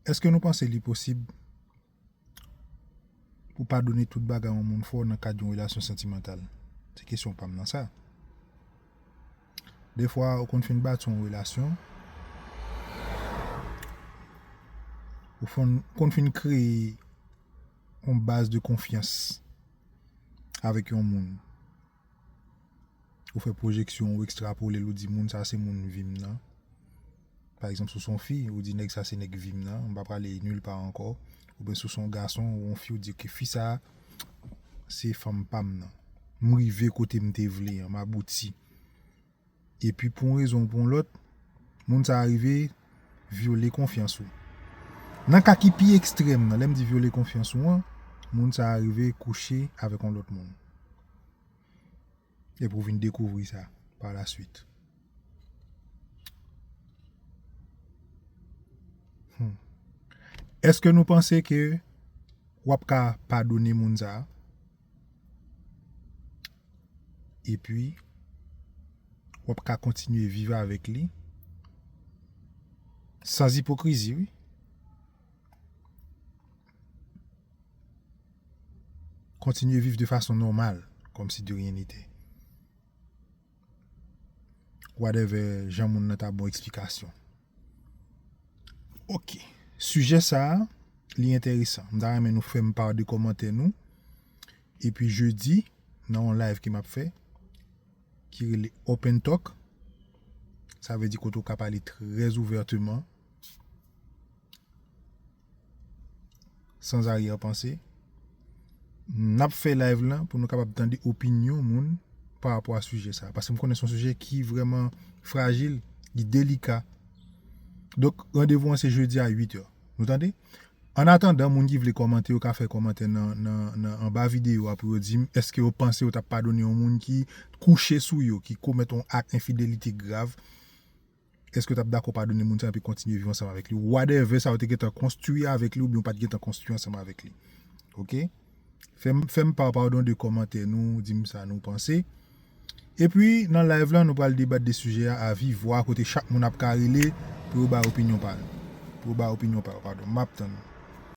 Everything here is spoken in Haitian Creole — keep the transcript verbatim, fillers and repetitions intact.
Èske nou panse li posib pou padone tout bagay yon moun fè w nan kad yon relasyon santimantal? Se kesyon pa m nan sa. Defwa, ou konn fin bati yon relasyon, ou fon- konn fin kreye yon baz de konfyans avèk yon moun. Ou fè pwojeksyon, ou ekstrapole l, ou di moun sa se moun vi m nan. Pa egzanp, si w se yon fi, ou di nèg sa se nèg vi m nan, m pa prale nil pa ankò. Oubyen si w se yon gason ou yon fi, ou di ke fi sa se fanm pa m nan. M rive kote m te vle an, m abouti. Epi pou yon rezon ou pou yon lòt, moun sa a rive vyole konfyans ou. Nan ka ki pi ekstrèm nan, lè m di vyole konfyans ou an, moun sa a rive kouche avèk yon lòt moun. Epi w vin dekouvri sa pa la swit. Hmm. Èske nou panse ke w ap ka padone moun sa a? Epi, w ap ka kontinye viv avèk li san ipokrizi, wi. Kontinye viv de fason nòmal, kòmsi de rien n'était. Whatever, jan moun nan ta ba w eksplikasyon. Ok. Sijè sa a, li enteresan. M ta renmen nou fè m pa de kòmantè nou. Epi jedi, nan yon live ke m ap fè, ki rele Open Talk, sa vle di kote w ka pale trè ouvèteman, sans arrière-pensée. N ap fè live lan pou nou kapab tande opinyon moun pa rapò a sijè sa a. Paske m konnen se yon sijè ki vrèman frajil, li delika. Donk, randevou an se jedi a uit è. Nou tande? An atandan, moun ki vle kòmante, yo ka fè kòmantè nan, nan, nan anba videyo a pou yo di m èske yo panse yo t ap padone yon moun ki kouche sou yo, ki komèt yon ak enfidelite grav. Èske w t ap dakò padone moun sa epi kontinye viv ansanm avèk li? Whatever sa w te gentan konstwi avèk li oubyen w pa t gentan konstwi ansanm avèk li. Ok? Fè m, fè m pa, padon, de kòmantè nou, di m sa nou panse. Epi, nan live lan, nou pral debat de sijè a a viv vwa kote chak moun ap ka rele pou yo bay opinyon pa yo. Pou yo bay opinyon pa yo, padon. M ap tann.